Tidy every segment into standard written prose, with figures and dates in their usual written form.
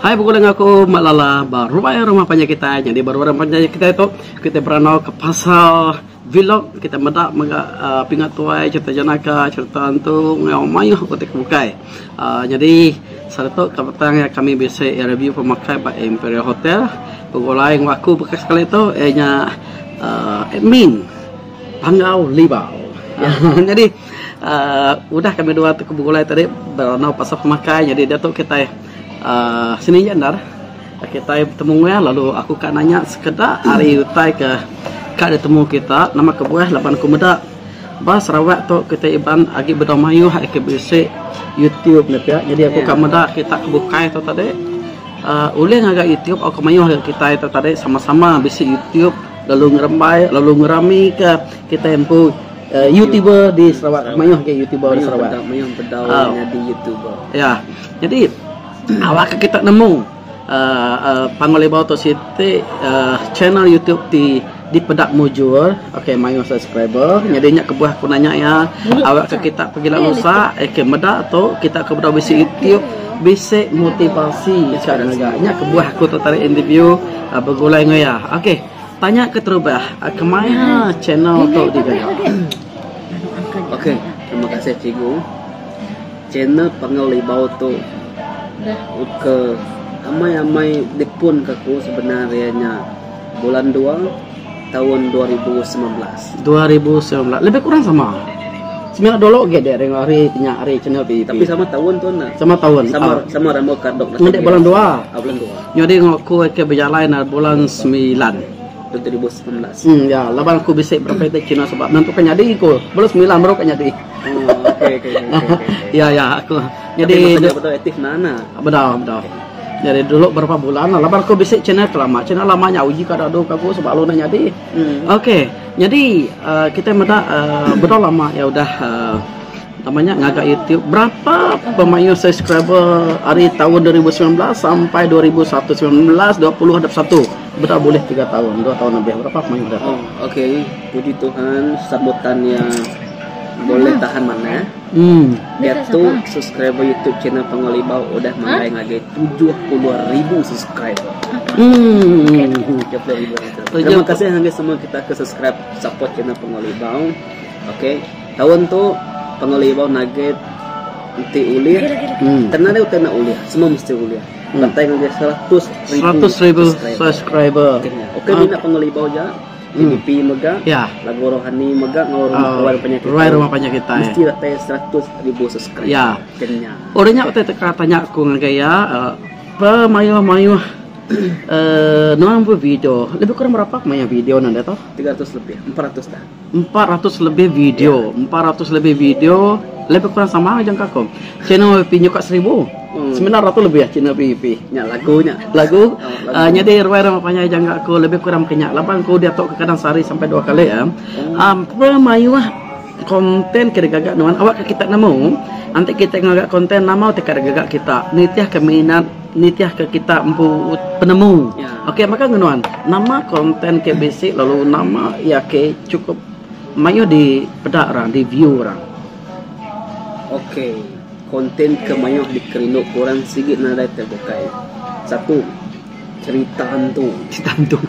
Hai begulai enggau aku Mak Lala ba ruai rumah panjai kitai. Nyadi ba ruai rumah panjai kitai tu kitai berandau ke pasal vlog kitai meda mega uhh pingat tuai cerita jenaka cerita antu enggau mayuh utai ke bukai. uhh Nyadi saritu ke petang iya kami bisi review pemakai ba Imperial Hotel begulai enggau aku baka sekali tu iya nya uhh admin Panggau Libau. Nyadi uhh udah kami dua tu ke begulai tadi berandau pasal pemakai nyadi diatu kitai uhh seninjik endar kitai betemu iya lalu aku ka nanya sekeda ari utai ke ka ditemu kita nama kebuah laban ku meda ba Sarawak tu kitai Iban agi bedau mayuh agi bisi YouTube ne pia nyadi aku ka meda kita ke bukai tu tadi uhh ulih ngaga YouTube tauka mayuh agi kitai tu tadi sama-sama bisi YouTube. Lalu ngerembai lalu ngeramika kitai empu youtuber di Sarawak mayuh agi youtuber di Sarawak. Mayuh bedau nyadi youtuber. Ya. Jadi awak ke kita nemu uhh Panggau Libau tu siti uhh channel YouTube ti dipeda mujur okay mayuh subscriber nyadi nya kebuah aku nanya iya awak ke kita pegila lusa ke meda tu kita ke bedau bisi YouTube bisi motivasi ka ngaga. Nya kebuah aku tertarik interview begulai enggau iya. Okey, tanya keterubah, kemaya channel tu digaga? Okey, terima kasih cikgu. Channel Panggau Libau tu ke amai-amai dipun ke aku sebenar iya nya bulan dua taun 2019. 2019 lebih kurang sama. Semina dulu agi dek ari nya ari channel PBP. Tapi sama taun tu enda. Sama taun. Sama sama rambau kardok Ngedik bulan dua. Ah bulan dua. Nyadi enggau aku ke bejalai na bulan semilan. 2019. Hmm ya laban aku bisi berapa iti channel sebab nentu ka nyadi ku. Bulan semilan baru ka nyadi. Oh okey okey okey okey. Ya ya aku. Jadi Tapi masa nya bedau aktif nana. Bedau bedau. Jadi dulu berapa bulan lah laban aku bisi channel ke lama. Channel lama nya uji ka dadu ka aku sebab lalu enda nyadi. Okey, nyadi uhh kitai meda uhh bedau lama iya udah uhh nama nya ngaga YouTube. Berapa pemayuh subscriber ari taun 2019 sampai 2001, 19, 20, 21 bedau bulih tiga taun, dua taun lebih. Berapa pemayuh dah tu? Oh, okey. Puji Tuhan sambutan iya boleh tahan manah. Diatu subscriber YouTube channel Panggau Libau udah manggai ngagai 70,000 subscriber. 70,000. Terima kasih ngagai semua kita ke subscribe support channel Panggau Libau. Okey, taun tu Panggau Libau nugget enti ulih, kena deh utai enda ulih, semua mesti ulih. Datai ngagai 100,000 subscriber. Okey mina Panggau Libau ja. PBP mega, lagu rohani mega enggau rumah ruai rumah panjai kitai. Ruai rumah panjai kitai. Mesti datai 100,000 subscribe. Ya. Kenya. Orang nya utai teka tanya aku ngagai iya, pemayuh-mayuh uhh nuan empu video, lebih kurang berapa mayuh video nuan diatu? 300 lebih, 400 dah. 400 lebih video, 400 lebih video, lebih kurang sama jangka aku. Channel YP nyuka 1000. 900 lebih channel YP. Nya lagu nya. Lagu. Oh, lagu. Uh, nyadi ruai rumah panjai jangka aku lebih kurang kenya. Laban aku diatu kadang sehari sampai dua kali ya. Oh. Um, pemayuh konten ke digaga nuan awak ke kita nemu nanti kita ngaga konten nama ti ka digaga kita nitih ke minat nitih ke kita empu penemu. Ya. Okey maka ngenuan nama konten ke bisi lalu nama iya ke cukup mayuh di peda orang di view orang. Okey konten ke mayuh dikerindu ke orang sigi nadai te bukai. Satu cerita antu. Cerita antu.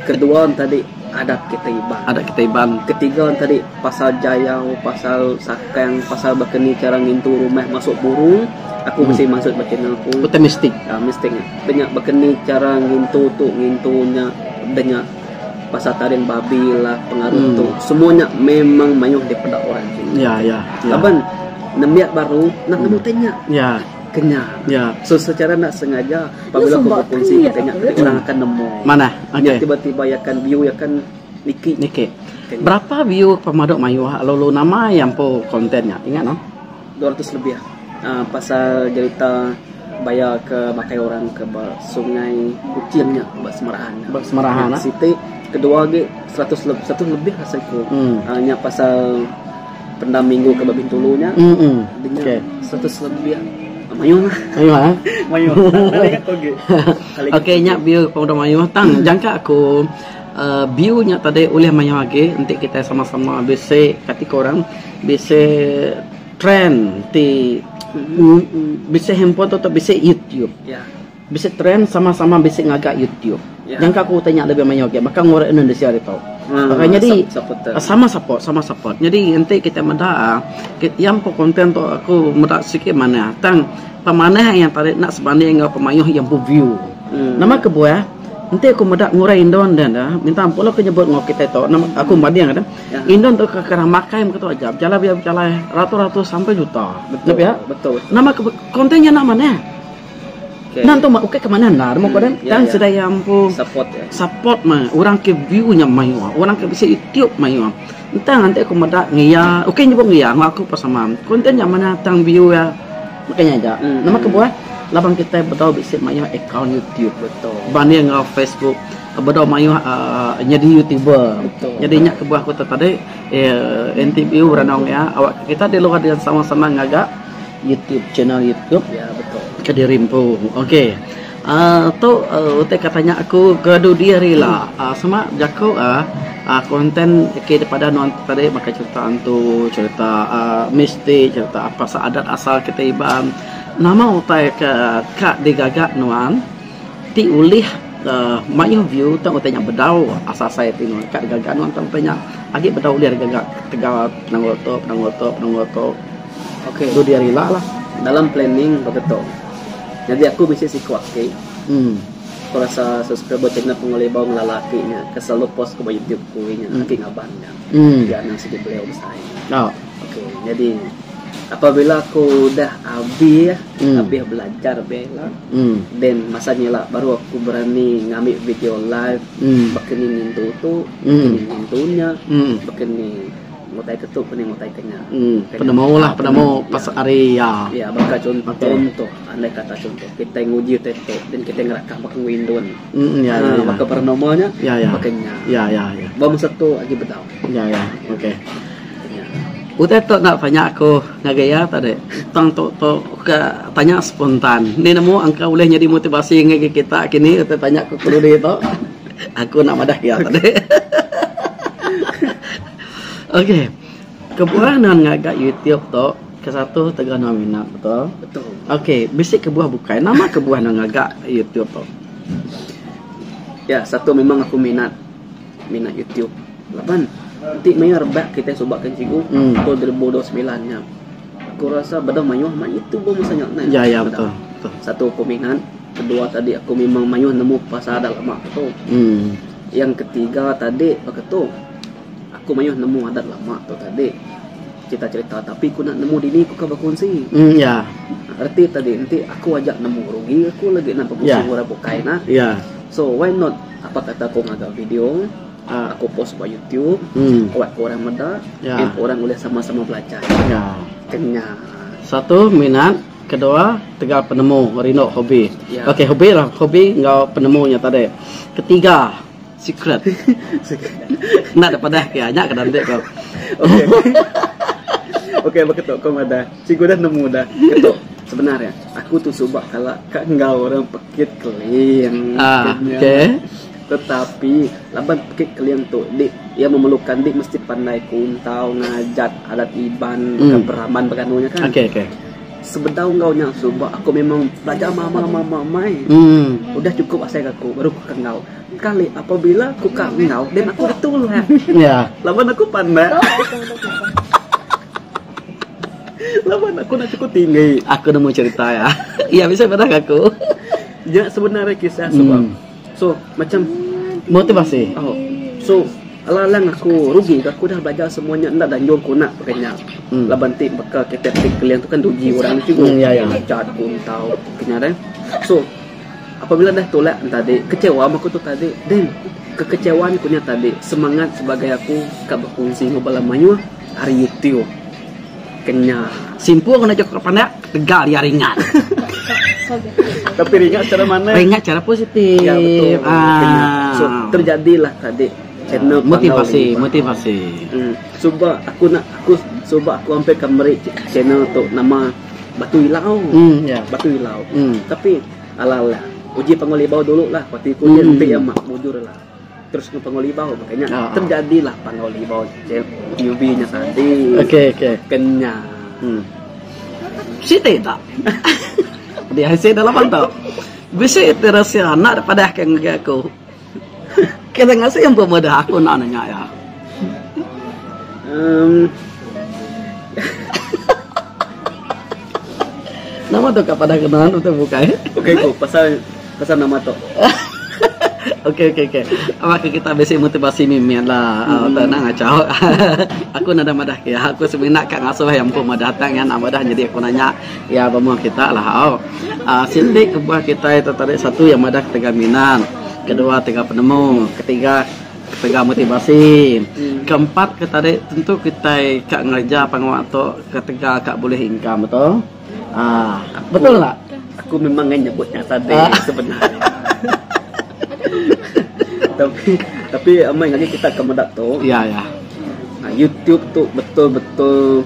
Kedua tadi adat kitai Iban. Adat kitai Iban. Ketiga tadi pasal jayau, pasal sakang, pasal baka ni cara ngintu rumah masuk burung. Aku mesti masuk ba channel aku. Utai mistik. Ah mistik nya. Dah nya baka ni cara ngintu tu ngintu nya dah nya pasal taring babi lah pengaruh tu semua nya memang mayuh dipeda orang sini. Ya ya. Laban nembiak baru nak nemu utai nya. Ya. Kenya. Ya. So secara enda sengaja apabila aku bekunsi utai nya orang akan nemu. Manah. Nya tiba-tiba iya akan view iya akan niki. Niki. Berapa view pemadu mayuh lalu nama iya empu konten nya ingat no? 200 lebih pasal jerita baya ke makai orang ke ba sungai Kuching nya ba Semarahan nya. Ba Semarahan. Nya siti kedua agi 100 lebih 100 lebih rasa ku. Nya pasal pendam minggu ke ba Bintulu nya. Nya 100 lebih mayuh lah. Mayuh ah. Mayuh. Enda ingat ku agi. Okey nya view pengudah mayuh tang jangka aku uhh view nya tadi ulih mayuh agi enti kitai sama-sama bisi kati ku orang Bisi trend ti bisi handphone tu bisi YouTube. Bisi trend sama-sama bisi ngaga YouTube. Nyangka aku utai nya lebih mayuh agi baka enggau orang Indonesia ditu. Baka nyadi sama support, sama support. Nyadi enti kita meda iya empu content tu aku meda sigi manah tang pemanah iya tadi enda sebanding enggau pemayuh iya empu view. Nama kebuah enti aku meda ngurai indon dia dah minta ampun lah aku nyebut enggau kitai tu aku banding dah. Indon tu kadang makai mega tu aja bejalai bejalai ratus-ratus sampai juta. Betul. Nama kebuah content nya enda manah. Endang tu ukai ke manah endar meh ko deh. Tang sida iya empu support meh orang ke view nya mayuh, orang ke bisi youtube mayuh. Entang enti aku meda ngiya, ukai nyebut ngiya enggau aku pun sama. Content nya manah tang view iya baka nya aja. Nama kebuah laban kitai bedau bisi mayuh account youtube banding enggau facebook bedau mayuh aaa nyadi youtuber. Nyadi nya kebuah aku tu tadi emm interview randau iya awak kita di luar dia sama-sama ngaga youtube channel youtube. Ke diri empu. Okey. Aaa tu utai ka tanya aku ke dudi hari ila aaa sema jaku aaa content ke daripada nuan tadi baka cerita antu, cerita aaa mistik, cerita pasal adat asal kitai Iban. Nama utai ke ka digaga nuan ti ulih aaa mayuh view tang utai nya bedau asai asai ti nuan ka digaga nuan tang utai nya agi bedau ulih digaga ketegal penanggul tu, penanggul tu, penanggul tu. Okey. Dudi hari ila lah. Dalam planning baka tu. Nyadi aku bisi siku aki. Aku rasa subscriber channel Pengelibau ngelala aki nya ke selalu post ku ba youtube ku nya aki ngaban nya. Pia nang sigi beliau besai. Okey nyadi apabila aku udah abih abih belajar abih ila then masa nya ila baru aku berani ngambi video live baka ni ngintu tu baka ni ngintu nya baka ni Ngutai ke tu pening ngutai ke nya. Penemu lah penemu pas ari iya. Ya baka contoh contoh andai kata contoh kitai nguji utai tu then kitai ngerakah baka ngewindon. Ya ya. Baka paranormal nya ya ya. Baka nya. Ya ya ya. Ba masa tu agi bedau. Ya ya okey. Utai tu enda tanya aku ngagai iya tadi tang tu tu ke tanya spontan. Ni nemu angka ulih nyadi motivasi ngagai kita kini utai tanya ku keludi tu. Aku enda madah iya tadi. Okey. Kebuah nuan ngaga YouTube tu kesatu tegal nuan minat betul? Betul. Okey, bisi kebuah bukai. Nama kebuah nuan ngaga YouTube tu? Ya, satu memang aku minat minat YouTube. Laban enti maya rebak kitai suba kan cikgu, hmm. tahun 2029 nya. Aku rasa bedau mayuh amat YouTuber masa nya nah. Ya, ya betul. betul. Satu aku minat, kedua tadi aku memang mayuh nemu pasal adat lama tu. Hmm. Yang ketiga tadi baka tu. Aku mayuh nemu adat lama tu tadi cerita-cerita tapi ku enda nemu dini ku ka bekunsi. Hmm ya. Reti tadi enti aku aja nemu rugi aku lagi enda bekunsi Ya. enggau orang bukai nah. Ya. So why not apa kata aku ngaga video Ah. aku post ba YouTube Hmm. awak ke orang meda Ya. and orang ulih sama-sama belajar. Ya. Kenya. Satu minat, kedua tegal penemu rindu hobi. Ya. Okey hobi lah, hobi enggau penemu nya tadi. Ketiga, Secret. Enda da padah ke nya ke enti ko. Okey. Okey baka tu ko madah. Cikgu dah nemu dah. Ketu sebenar ya. Aku tu suba kala ka enggau orang pekit keling. Ah, okey. Tetapi laban pekit keling tu dik iya memerlukan dik mesti pandai kuntau ngajat adat Iban baka beraban baka anu nya kan. Okey okey. Sebedau enggau nya suba aku memang belajar mama mama mai. Udah cukup asai aku baru ku ka enggau. Kali apabila ku ka enggau then aku betul lah. Ya. Laban aku pandai. Laban aku nak cukup tinggi. Aku nemu cerita ya. Ya bisa padah ke aku. Ya sebenarnya kisah sebab. So macam motivasi. Oh. So alang-alang aku rugi ke aku dah belajar semuanya enda danjung ku nak pakai nya. Laban ti baka kita ti keling tu kan rugi orang tu cikgu. Ya ya. Cat kuntau kenya deh. So Apabila dah tulak tadi, kecewa meh aku tu tadi. Then, kekecewaan ku nya tadi, semangat sebagai aku ka bekongsi enggau bala mayuh ari YouTube. Kenya. Simpul ngena jaku ke pandak, tegal iya ringat. Tapi ringat secara mana? Ringat cara positif. Ya betul. Ah. So, terjadilah tadi channel motivasi, motivasi. Suba aku nak aku suba aku hampir ka meri channel tu nama Batu Ilau. Ya. Batu Ilau. Tapi alah lah uji Panggau Libau dulu lah pati ku nya enti iya mak mujur lah. Terus ngan Panggau Libau makanya terjadilah Panggau Libau TV nya tadi. Okey okey. Kenya. Siti tak. Di IC dalam tu. Bisi ti resia enda dipadah ke ngagai aku. Kira ngasi empu meda aku enda nanya iya. Um. Nama tu ka padah ke nuan utai bukai. Okey ku pasal pasal nama tu. Okey okey okey. Awak ke kita bisi motivasi mimit lah. Mm. Uh, nak ngacau. aku nada madah ke aku semina ka ngasuh yang empu madah tang yang nak madah jadi aku nanya ya ba kita lah. Oh. Uh, siti kebuah kita itu tadi satu yang madah ketiga minat, kedua tiga penemu, ketiga ketiga motivasi, hmm. keempat ke tadi tentu kita ka ngereja pengawa tu ketiga ka boleh income betul. Ah, betul tak? Aku memang ngai nyebut nya tadi ah. sebenarnya. tapi tapi amai lagi kita ke medak tu. Ya ya. Nah, YouTube tu betul-betul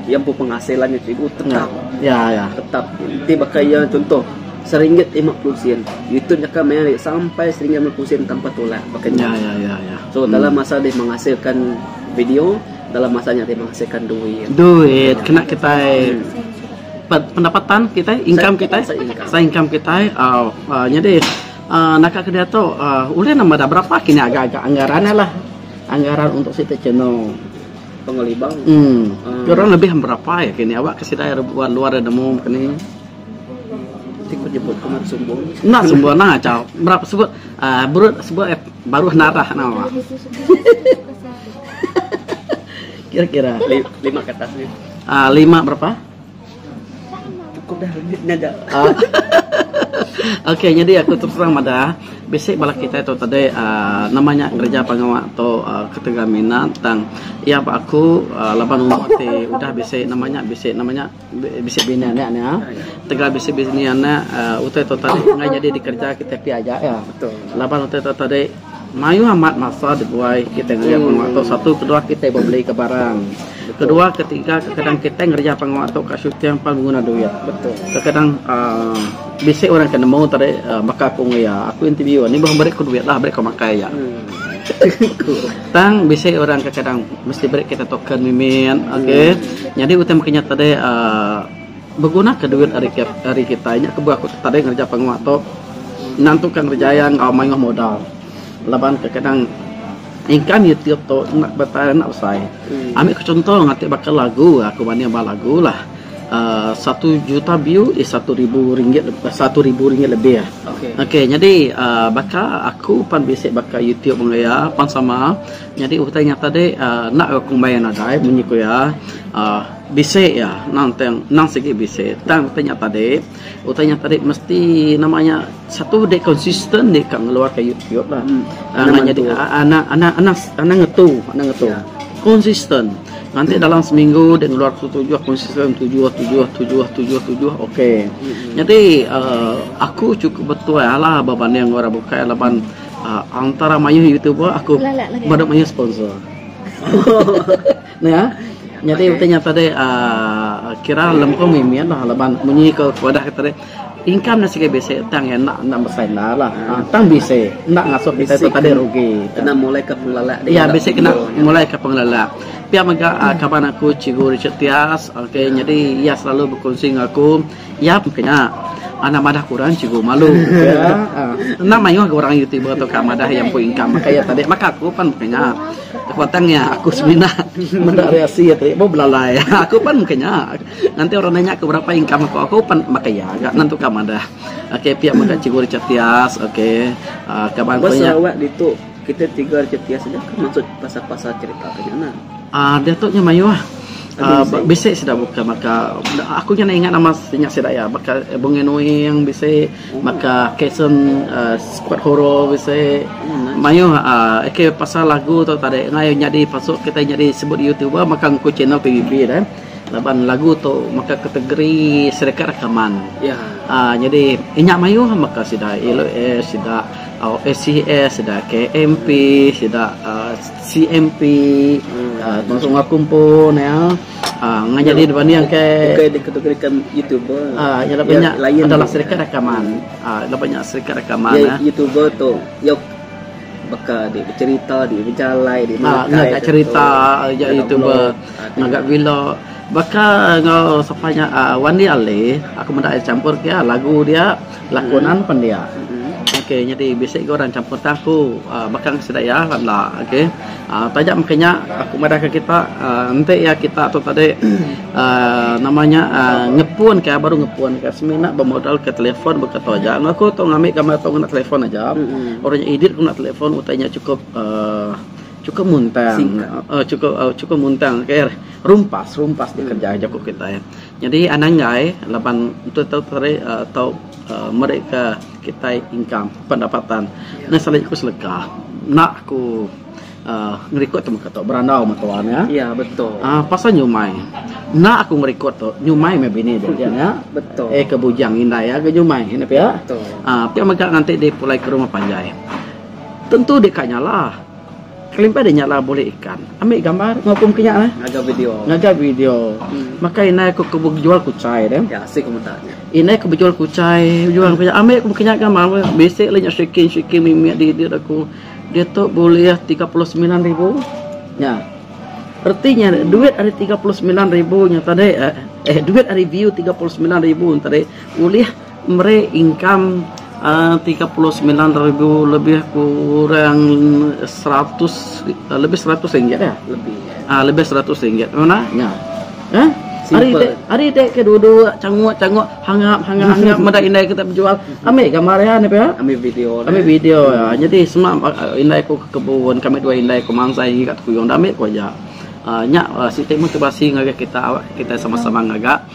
yang pun penghasilannya cikgu tetap. Ya ya. Tetap. Nanti bakal ya contoh seringgit 50 sen. YouTube akan main sampai seringgit 50 sen tanpa tolak bakal Ya ya ya ya. So hmm. dalam masa dia menghasilkan video dalam masanya dia menghasilkan duit. Duit kena kita pendapatan kita, income kita, sa income kita, uh, uh, jadi uh, nak ke dia tu uh, ulih nama dah berapa kini agak-agak anggarannya lah. Anggaran untuk situ channel. Pengelibang. Hmm. Kurang lebih berapa ya kini awak ke sida buat luar ada nemu kini. Tikut jemput ke mak sumbung. Nak sumbung nak ngacau. Berapa sebut uh, baru sebut eh, baru narah nama. Kira-kira lima ke atas ni. Uh, lima berapa? Cukup dah nada. Uh. Okey, jadi aku terus terang madah, bisi bala kitai tu tadi uh, namanya ngereja pengawa tu uh, ketegal minat tang iya ba aku uh, laban umur ti udah bisi namanya bisi namanya bisi bini anak nya. Tegal bisi bini anak uh, utai tu tadi ngai nyadi dikerja kitai pi aja ya. Betul. Laban utai tu tadi mayuh amat masa dibuai kitai ngereja pengawa tu. Satu kedua kitai bebeli ke barang. Kedua ketiga kadang kitai ngereja pengawa tu ka syuting pan beguna duit. Betul. Kadang uh, bisi orang ke nemu tadi uh, baka aku enggau iya, aku interview ni bah beri ku duit lah beri ku makai iya. Hmm. Tang bisi orang kadang mesti beri kita token mimit, okey. Hmm. Nyadi utai maka nya tadi uh, beguna ke duit ari ari kita nya kebuah aku tadi ngereja pengawa tu nentuka ngereja iya enggau mayuh modal. Laban kadang income YouTube tu enda betai enda besai. Hmm. Ambil ke contoh ngati baka lagu aku banding ba lagu lah. Uh, 1 juta view is RM1,000 RM1,000 lebih. Okey. Okey, jadi uh, baka aku pan bisi baka YouTube mengaya pan sama. Jadi utai nya tadi uh, nak aku bayar nadai munyi ku iya uh, bisi ya nang teng nang sigi bisi. Tang utai nya tadi, utai nya tadi mesti namanya satu dek konsisten dek ka ngeluar ke YouTube lah. Hmm. Uh, jadi anak anak anak anak ngetu, anak ngetu. Ya. Konsisten. Nanti dalam seminggu dia ngeluar tujuh konsisten tujuh tujuh tujuh tujuh tujuh okey. Hmm. Jadi uh, aku cukup betul lah berbanding orang bukai laban uh, antara mayuh YouTuber aku baru mayuh sponsor. Nah ya. Jadi okay. Utanya tadi uh, kira lempung mimian lah laban munyi ke wadah tadi income na sige bisi tang ya nak nak besai lah lah. Hmm. Tang bisi nak ngasuh kita tu tadi rugi. Kena mulai ke pengelala. Ya bisi kena mulai ke pengelala. Pia mega uh, kaban aku Cikgu Richard Tias, okey Ya. jadi ia selalu berkongsi dengan aku. Ya kena anak madah kurang cikgu malu. ya. Nak mayuh orang YouTuber atau kak madah yang pun income maka ya tadi maka aku pan kena. Kekuatannya aku semina mendak reaksi ya tadi mau belalai. aku pan kena. Nanti orang nanya ke berapa income aku aku pan maka ya agak nanti kak madah. Okey pihak mega cikgu Richard Tias, okey. Uh, kaban Bos punya Sarawak ditu kita tiga Richard Tias saja ke maksud pasal-pasal cerita kenya nah. Ah uh, dia tu nya mayuh ah. Uh, bisi sida buka maka aku nya ingat nama nya sida ya baka Bungai Nuing bisi oh. maka Kason uh, Squad Horror bisi oh, nice. mayuh uh, okay, pasal lagu tu tadi ngayo nyadi pasuk kita nyadi sebut YouTuber maka ngku channel PBB dah laban lagu tu maka kategori syarikat rakaman Ya. uh, jadi inyak mayuh maka sida LOS sida uh, SCS sida KMP sida uh, CMP Hmm. uh, masuk ngakumpul ya uh, ngajadi depan yang ke Bukan dikategorikan YouTuber. Ah, yang Ya, banyak lain adalah syarikat rakaman. Ah, uh, banyak syarikat rakaman Ya, ya. YouTuber tu ya baka di bercerita, di berjalai, di Ah, makai ngagak cerita ya Ngagak YouTuber, vlog. Ah, ngagak vlog. Baka enggau sapa nya uhh Wandi Ali aku meda iya champur ke iya lagu dia lakonan pen dia. Okey nyadi bisi ga orang champur tang aku uhh baka sida iya enda okey. Uhh taja meka nya aku madah ka kita uhh enti iya kita tu tadi uhh nama nya uhh ngepun ka baru ngepun ka semina bemodal ka telefon baka tu aja. Enggau aku tu ngambi gambar tu ngena telefon aja. Orang nya edit ngena telefon utai nya chukup uhh Chukup muntang chukup chukup muntang ke rumpas rumpas dikereja jaku kitai. Nyadi anang enggai laban tu tau tadi tau meri ka kitai income pendapatan. Nya selalu ku seleka enda ku uhh ngerikod tu meka tu berandau meh tuan iya. Ya betul. Uhh pasal nyumai enda aku ngerikod tu nyumai meh bini tu aja nya. Betul. Eh ke bujang indai iya ke nyumai ne pia. Betul. Uhh pia mega nganti dipulai ke rumah panjai. Tentu deka nyala. Kelimpah dek nyala bulih ikan. Ambi gambar enggau aku mengkinya eh. Ngaga video. Ngaga video. Maka indai aku ke bejual kuchai deh. Ya asik ku meda nya. Indai aku bejual kuchai, bejual kuchai. Ambi aku mengkinya gambar bisi lah nya shaking shaking mimit di edit aku. Diatu bulih 39 ribu. Nya. Reti nya duit ari 39 ribu nya tadi eh duit ari view 39 ribu nya tadi ulih Meri income 39 ribu lebih kurang 100 lebih 100 ringgit ya. Lebih. Ah lebih 100 ringgit. Mana? Nya. Eh? Hari dek hari dek ke duduk canguk canguk hangap hangap hangap meda indai kita bejual. Ambil gambar ya ni pia. Ambil video. Ambil video ya. Jadi sema indai ku ke kebun kami dua indai ku mansai ngiga tekuyung dah ambil ku aja. Nya siti motivasi ngagai kita awak kita sama-sama ngaga.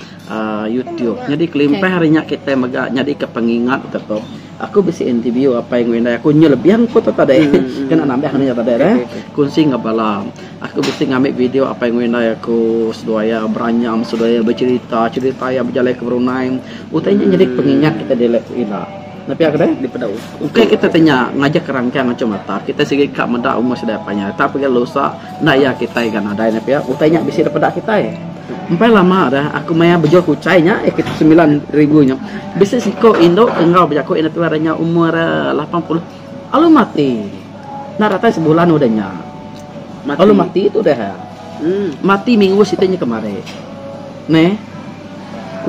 YouTube. Nyadi kelimpah ari nya kitai mega nyadika pengingat ke tu. Aku bisi interview apai enggau indai aku nyu lebih ku tu tadi. Kena nambah nya tadi deh. Kunsi enggau bala. Aku bisi ngambi video apai enggau indai aku seduai iya beranyam seduai iya becherita cherita iya bejalai ke Brunei. Utai nya nyadi pengingat kitai dili ila. Enda pia ke deh? Ukai kitai ti nya ngajar kerangkang macam mata. Kitai sigi ka meda umur sida apai nya. Tang pagi lusa enda iya kitai ga nadai enda pia. Utai nya bisi dipeda kitai. Empai lama dah aku maya bejual kuchai nya eh 9000 nya. Bisi siko indu ke enggau bejaku ina tuai nya umur 80 alu mati. Enda datai sebulan udah nya. Mati. Alu mati tu dah. Mati minggu siti nya kemari. Neh.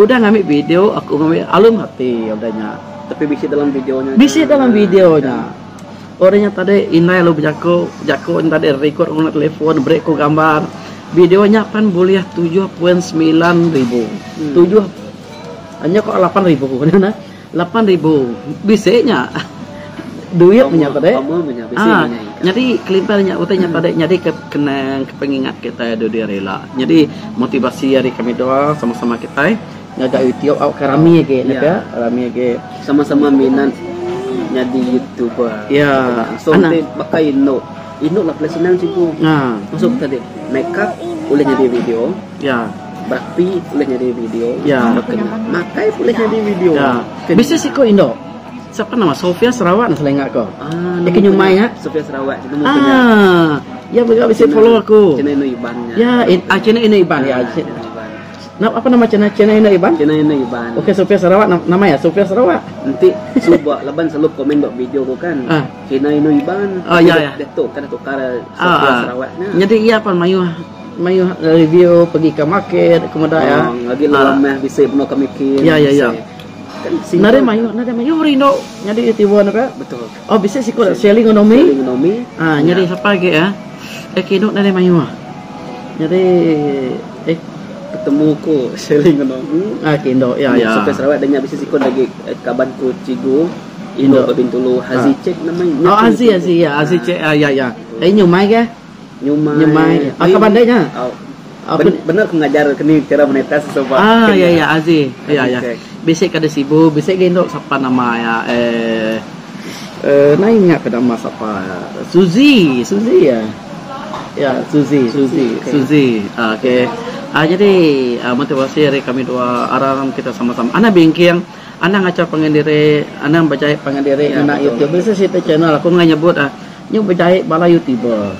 Udah ngambi video aku ngambi alu mati udah nya. Tapi bisi dalam video nya. Bisi dalam video nya. Orang nya tadi indai lalu bejaku, jaku nya tadi record ngena telefon beri ku gambar. Video nya pan bulih 7.9 ribu. Tujuh nya ko 8 ribu nah. 8 ribu bisi nya. Duit nya tadi. Ah, nyadi kelimpah nya utai nya tadi nyadi ke kenang ke pengingat kitai dudi hari ila. Nyadi motivasi ari kami dua sama-sama kitai ngaga YouTube au ke rami agi ne pia, rami agi. Sama-sama minat nyadi YouTuber. Ya. So enti baka indu, indu lah paling senang cikgu. Ha. Masuk tadi make up ulih nyadi video. Ya. Berapi ulih nyadi video. Ya. Baka nya makai ulih nyadi video. Ya. Bisi siku indu. Siapa nama Sofia Sarawak nah ingat ko. Ah, Dia ke nyumai ya. Sofia Sarawak nemu punya. Ah, ya mega bisi follow aku. Cina Inu Iban nya. Ya, in, ah, Cina Inu Iban ya. Ah, Cina Iban. Nama apa nama Cina Cina Inu Iban? Cina Inu Iban. Okey, Sofia Sarawak nama ya Sofia Sarawak. Enti suba laban selalu komen ba video ku kan. Ah. Cina Inu Iban. Oh, ya, ya. Dia tu kan tukar Sofia Ah, Sarawak nya. Jadi iya pan mayuh mayuh review pergi ke market kemudian ya. Oh, lagi lama bisi meno kami kin. Ya, ya, ya. Kan simple. Nadai mayuh, nadai mayuh rindu nyadi YouTuber ne ka. Betul. Oh, bisi siku da Shelly Ngonomi. Shelly Ngonomi. Ah, nyadi sapa agi ah? Eh kinu nadai mayuh. Nyadi eh Ketemu ku Shelly Ngonomi. Ah, kindo ya ya. Sofia Sarawak dan nya bisi siku lagi eh, kaban ku cigu Indo Indo. ba Bintulu Hazi Cek namanya. Oh, Aziz Aziz ya, Aziz Cek ah, ya ya. Eh nyumai ke? Nyumai. Nyumai. Ah, kaban dia nya. Oh. Aku Bener ku ngajar keni cara monetas sebab. Ah ya ya Aziz. Ya ya. Cek. Bisi kada sibu, bisi ge indo sapa nama ya eh eh na ingat ke nama sapa ya. Suzy, Suzy ya. Ya, Suzy, Suzy, Okay. Suzy. Ah, okey. Ah, jadi ah, motivasi ari kami dua aram kita sama-sama. Anak bingking, anak ngacar pangan diri, anak bejait pangan diri Ya, ngena betul. YouTube. Bisa sita channel aku ngai nyebut ah, nyu bejait bala YouTuber.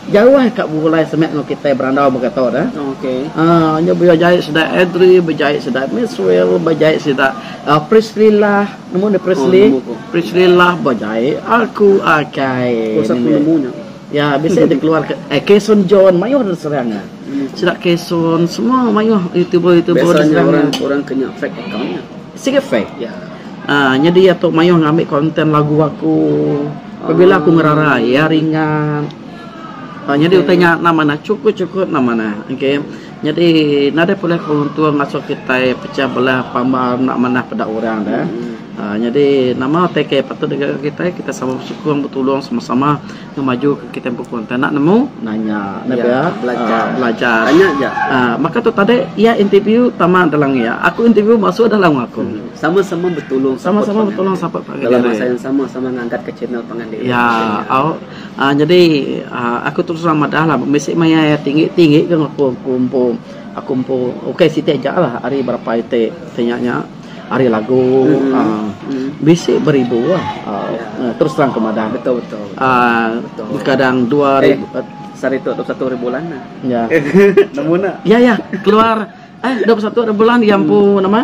Jauh ka begulai semek enggau kitai berandau baka tu dah. Okey. Ah, nya bejait sida Adri, bejait sida Maxwell, bejait sida uh, Priscilla, nemu ni Presley? Oh, nemu ku. Priscilla bejait aku akai. Aku satu nemu nya. Ya, bisa dia keluar ke eh Keson John, mayuh ada serang. Hmm. Sida Keson semua mayuh youtuber-youtuber Biasanya orang orang ke nya fake account nya. Sigi fake. Ya. Ah nyadi iya tu mayuh ngambi konten lagu aku. Pabila aku ngerara iya ringat. Ah nyadi utai nya enda manah chukup-chukup enda manah. Okay. Nyadi nadai pulih penguntung ngasuh kitai pecah belah pambar enda manah peda orang deh. Ah nyadi nama utai ke patut digaga kitai, kitai sama besukung betulung sama-sama. Ngemaju ke kitai empu konten enda nemu nanya ne pia belajar belajar tanya aja baka tu tadi iya interview tama dalam iya aku interview masuk dalam aku sama sama betulung sama sama betulung support pangan diri dalam masa yang sama sama ngangkat ke channel pangan diri ya au nyadi aku terus terang madah lah bisi maya iya tinggi tinggi ke aku empu aku empu ukai siti aja lah ari berapa iti ti nya nya. Ari lagu bisi beribu lah terus terang ke madah. Betul betul. Kadang 2000 eh, sehari tu 21 hari bulan lah. Ya. Nemu nak? Ya ya, keluar eh 21 hari bulan dia empu nama?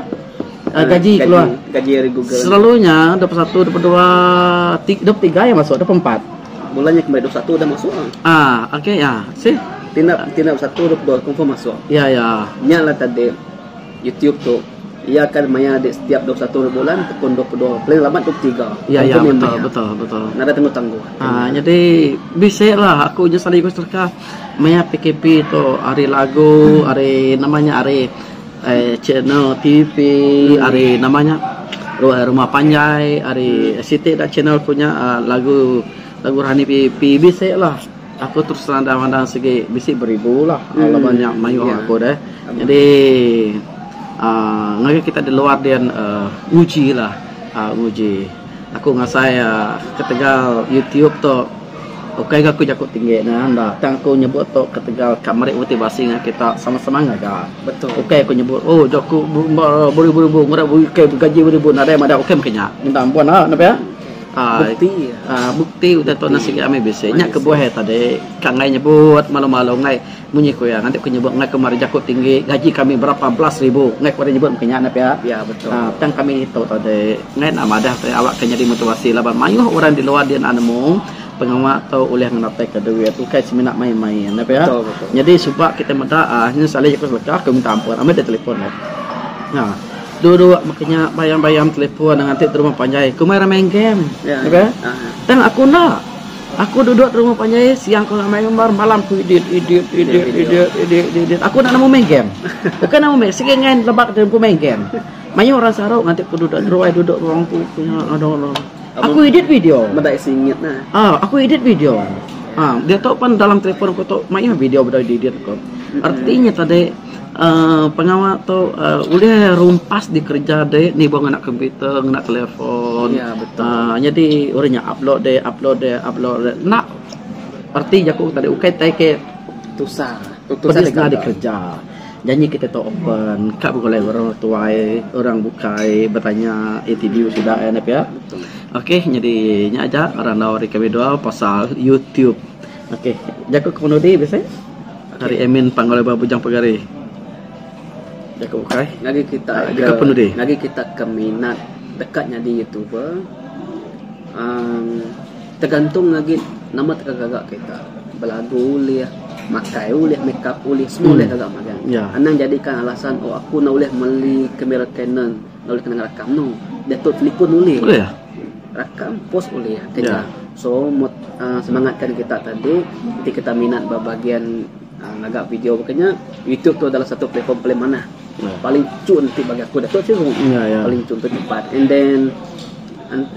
Gaji keluar. Gaji dari Google. Selalunya 21, 22, 23 yang masuk, 24. Bulannya kemarin 21 udah masuk ah. Ah, okey ya. Si. Tindak tindak 21 22 confirm masuk. Ya ya. Nya lah tadi YouTube tu iya akan maya di setiap 21 hari bulan ataupun 22 paling lambat 23. Ya ya betul betul betul. Nadai tangguh tangguh. Ah jadi bisi lah aku je selalu serka maya PKP tu ari lagu ari nama nya ari eh channel TV ari nama nya rumah panjai ari siti da channel ku nya lagu lagu rohani PBP bisi lah. Aku terus terang mandang sigi bisi beribu lah laban nya mayuh aku deh. Jadi uhh ngagai kita di luar din uhh nguji lah uhh nguji. Aku ngasai uhh ketegal YouTube tu ukai ga aku jaku tinggi ne enda tang aku nyebut tu ketegal ka meri motivasi ngagai kita sama-sama ngaga. Ukai aku nyebut oh jaku beribu-ribu ngera gaji beribu nadai madah ukai meh nya. Minta ampun ah ne pia. Bukti Bukti utai tu enda sigi ami bisi. Nya kebuah iya tadi ka enggai nyebut malu-malu enggai munyi ku iya nganti ku nyebut enggai ku meri jaku tinggi gaji kami berapa belas ribu enggai ku ari nyebut mung nya ne pia. Tang kami tu tadi enggai enda madah te awak ke nyadi motivasi laban mayuh orang di luar dia enda nemu pengawa tu ulih ngenataika duit ukai semina main-main ne pia. Nyadi suba kitai meda aaa nyau sekali jaku seleka ku minta ampun ambi deh telefon deh. Duduk maka nya bayam-bayam telefon nganti di rumah panjai. Ku meh main game. Ya. Okay? Tang aku enda. Aku duduk di rumah panjai siang aku main gambar, malam aku edit, edit, edit, edit, edit, edit. Aku enda nemu main game. Bukan nemu main, sigi ngan lebak aku main game. Mayuh orang saru nganti aku duduk ruai duduk ruang aku punya aduh. Aku edit video. Meda singit nah. Ah, aku edit video. Ah, diatu pan dalam telefon aku tu mayuh video bedau diedit aku. Artinya tadi uhh pengawa tu uhh ulih rumpas dikereja deh nibuh ngena komputer ngena telefon uhh nyadi orang nya upload deh upload deh upload deh enda reti jaku tadi ukai tai ke Tusah. Pedis enda dikereja. Janji kita tu open ka begulai orang tuai orang bukai betanya interview sida iya ne pia. Okey nyadi nya aja randau ari kami dua pasal YouTube. Okey jaku ke penudi bisi. Ari admin Panggau Lebar Bujang Pegari. Jaku bukai. Ngagai kita ke penudi. Ngagai kita ke minat deka nyadi YouTuber uhh tergantung agi nama teka gaga kita. Belagu ulih, makai ulih, make up ulih, semua ulih gaga magang. Anang jadikan alasan oh aku enda ulih meli kamera Canon, enda ulih kena ngerakam. No, diatu telefon ulih. Rakam post ulih keja. So semangatkan kita tadi enti kita minat ba bahagian ngaga video baka nya YouTube tu adalah satu platform paling manah paling cun ti bagi aku diatu seh paling cun tu cepat and then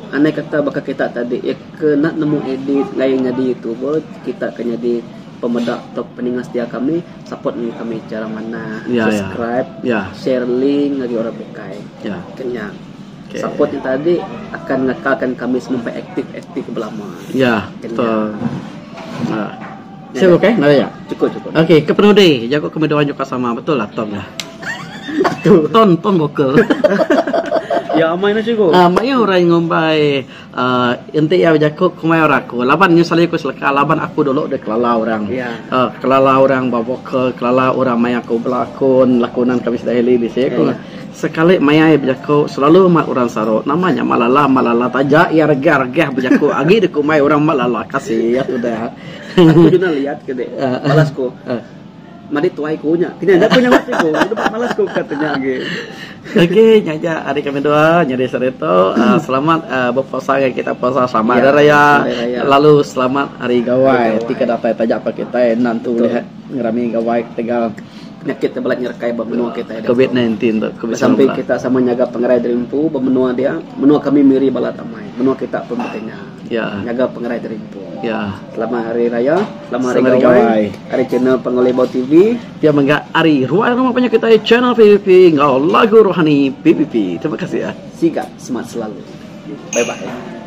andai kata baka kita tadi iya ke enda nemu edit lain nyadi youtuber kita ke nyadi pemeda atau peninga setia kami support meh kami cara manah subscribe share link ngagai orang bukai ke nya. Support nya tadi akan ngekalkan kami semampai aktif-aktif belama. Ya, betul. Ha. Siap okey? Nada ya? Cukup cukup. Okey, ke penudi jaku kami dua juga sama betul lah Tom ya. Ton ton vokal. Ya amai na cikgu. Ah, mayuh orang ngumbai uh, enti iya bejaku kumbai orang aku. Laban nyu selalu aku seleka laban aku dulu deh kelala orang. Ya. Uh, kelala orang ba vokal, kelala orang maya aku belakon, lakonan kami sedahili bisi aku. Ya. Sekali maya iya bejaku selalu amat orang saru nama nya Malala Malala taja iya regah regah bejaku agi deh kumbai orang Malala kasih udah. Aku juna liat ke dek. Balas ku. Madi tuai ku nya. Kenya enda ku nyaut cikgu. Udah malas ku ka tanya agi. Okey nya aja ari kami dua nyadi sehari tu uhh selamat uhh bepuasa ngagai kita puasa selamat hari raya lalu selamat hari gawai ti ke datai taja pa kitai enda entu ulih ngerami gawai ketegal penyakit ti balat nyerekai ba menua kitai diatu. Covid 19 tu covid Besampi 19. kita sama nyaga pengerai diri empu ba menua dia menua kami Miri balat amai menua kita pun baka nya. Ya. Nyaga pengerai diri empu. Ya. Selamat Hari Raya, Selamat Hari Gawai, ari channel Panggau Libau TV. Pia mega ari Ruai Rumah Panjai Kitai channel PPP enggau Lagu Rohani PPP. Terima kasih. Sigat semat selalu. Bye bye.